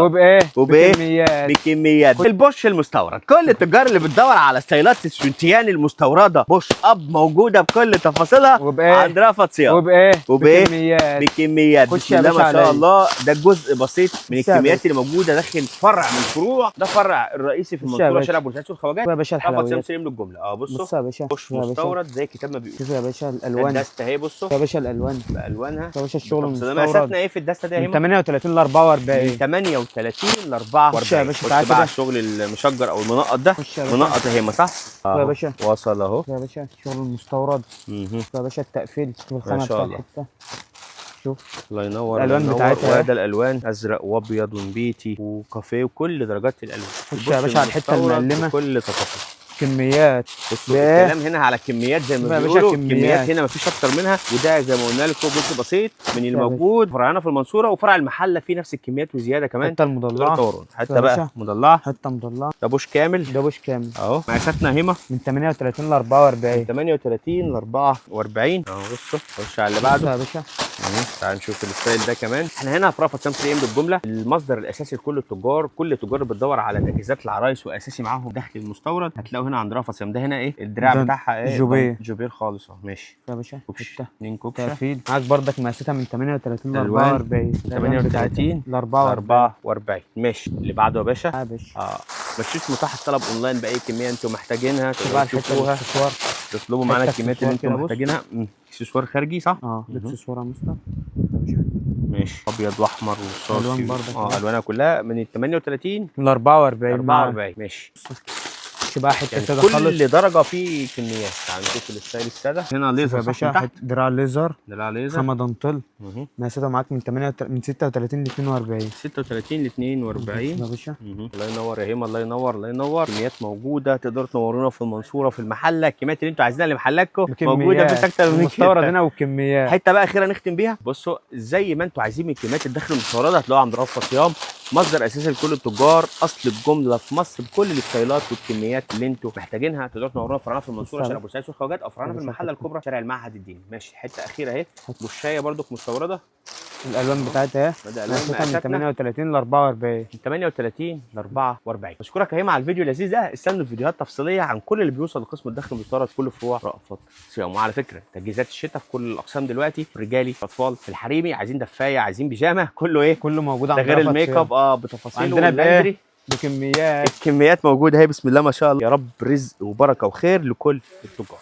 وبايه؟ وبايه؟ بكميات. بكميات. البوش المستورد، كل التجار اللي بتدور على ستايلات السوتيان المستورده بوش اب موجودة بكل تفاصيلها وبايه؟ عند رأفت صيام. وبايه؟ وبايه؟ بكميات. بكميات. خش بسم يا الله باشا ما شاء عليا. الله، ده جزء بسيط من خش يا الكميات باشا. اللي موجودة داخل فرع من الفروع. ده فرع الرئيسي في خش يا المنصورة باشا. شارع بورسعيد سوق الخواجات. يا باشا رأفت صيام الحلويات. سليم للجملة. بصوا بص يا باشا. بوش يا باشا. مستورد زي الكتاب ما بيقول. شوف يا باشا الالوان. الدسته اهي، بصوا يا باشا الالوان. بالوانها. يا باشا الشغل طب المستورد. مقاساتنا ايه في الدسته دي يا من هيما؟ 38 ل 44. من 38 ل 44. خش يا باشا، خش تعالى بقى كده. على الشغل المشجر او المنقط ده. خش يا باشا. منقط يا هيما صح؟ يا أهو. باشا. وصل اهو. يا باشا الشغل المستورد. مهم. يا باشا التقفيل. شوف الخامة ما شاء بتاع الله. الحتة. شوف الله ينور. الألوان الله ينور. بتاعتها. وده الالوان ازرق وابيض ونبيتي وكافيه وكل درجات الالوان. خش يا باشا على الحتة المستورد المقلمه. بكل تفاصيل. كميات. بصوا بإيه؟ الكلام هنا على الكميات زي ما يا باشا بيقولوا. كميات. الكميات هنا مفيش اكتر منها، وده زي ما قلنا لكم جزء بسيط من يا الموجود. فرعنا في المنصورة وفرع المحلة فيه نفس الكميات وزيادة كمان. حتة المضلعه. تقدروا حتى يا بقى باشا. مضلعه. حتة مضلعه. ده بوش كامل. ده بوش كامل. اهو مقاساتنا هيما من 38 ل 44. 38 ل 44 اهو. بصوا خش على اللي بص بعده. يا باشا. تعال نشوف ال style ده كمان. احنا هنا في رأفت صيام 3 ام بالجملة، المصدر الاساسي لكل التجار. كل التجار اللي بتدور على تجهيزات العرايس واساسي معاهم دخل المستورد هتلاقوا هنا عند رأفت صيام. ده هنا ايه الدراع ده بتاعها ايه؟ جوبيه. جوبير خالص اهو. ماشي. يا باشا كوبش. حتة اتنين كوبشه. تقفيل معاك بردك مقاساتها من 38 ل ألوان. 44. 38 ل 44. 44. ماشي اللي بعده يا باشا. يا باشا. مفيش متاح الطلب اونلاين باي كمية انتم محتاجينها. شوف بقى تقدروا الحتة تشوفوها الاكسسوار. تطلبوا معانا حتة الكميات اللي اكسسوار انتم كده، بص. محتاجينها. اكسسوار خارجي صح؟ اه مهم. الاكسسوار يا مصطفى يا باشا. ماشي ابيض واحمر ورصاصي. ألوان برضك أهو. الوانها كلها من ال 38 ل 44. 44. ماشي. شوف بقى حتة يعني ساده كل خالص. درجه فيه كميات. تعال نشوف ال style السادة هنا شوف ليزر يا صح باشا من تحت؟ دراع ليزر. دراع ليزر. خامة دانتيل. مهم. مقاساتها معاك من 8 من 36 ل 42. 36 ل 42. يا باشا. مهم. الله ينور يا هيما، الله ينور، الله ينور. كميات موجودة، تقدروا تنورونا في المنصورة في المحلة. الكميات اللي انتوا عايزينها لمحلاتكم موجودة، مفيش اكتر من المستورد كده. هنا والكميات. حتة بقى اخيرة نختم بيها. بصوا زي ما انتوا عايزين من كميات الدخل المستورده هتلاقوها عند رأفت صيام، مصدر اساسي لكل التجار، اصل الجملة في مصر بكل الستايلات والكميات اللي انتوا محتاجينها. تقدروا تنورونا في فرعنا في المنصورة بص شارع بورسعيد سوق الخواجات، او فرعنا في بص المحلة الكبرى شارع المعهد الديني. ماشي. حتة اخيرة اهي بوشايه برضك مستورده. الالوان بتاعتها اهي. ده الوان مقاساتها من مقاساتنا 38 ل 44. من 38 ل 44. بشكرك يا هيما على الفيديو اللذيذ ده. استنوا فيديوهات تفصيلية عن كل اللي بيوصل لقسم الدخل المستورد في كل فروع رأفت صيام. وعلى فكرة تجهيزات الشتاء في كل الاقسام دلوقتي، رجالي، اطفال، في الحريمي، عايزين دفايه، عايزين بيجامه، كله ايه كله موجود ده عند غير رأفت الميك صيام. اب بتفاصيله. عندنا بايه؟ واللاندري. بكميات. الكميات موجودة اهي بسم الله ما شاء الله. يا رب رزق وبركة وخير لكل التجار.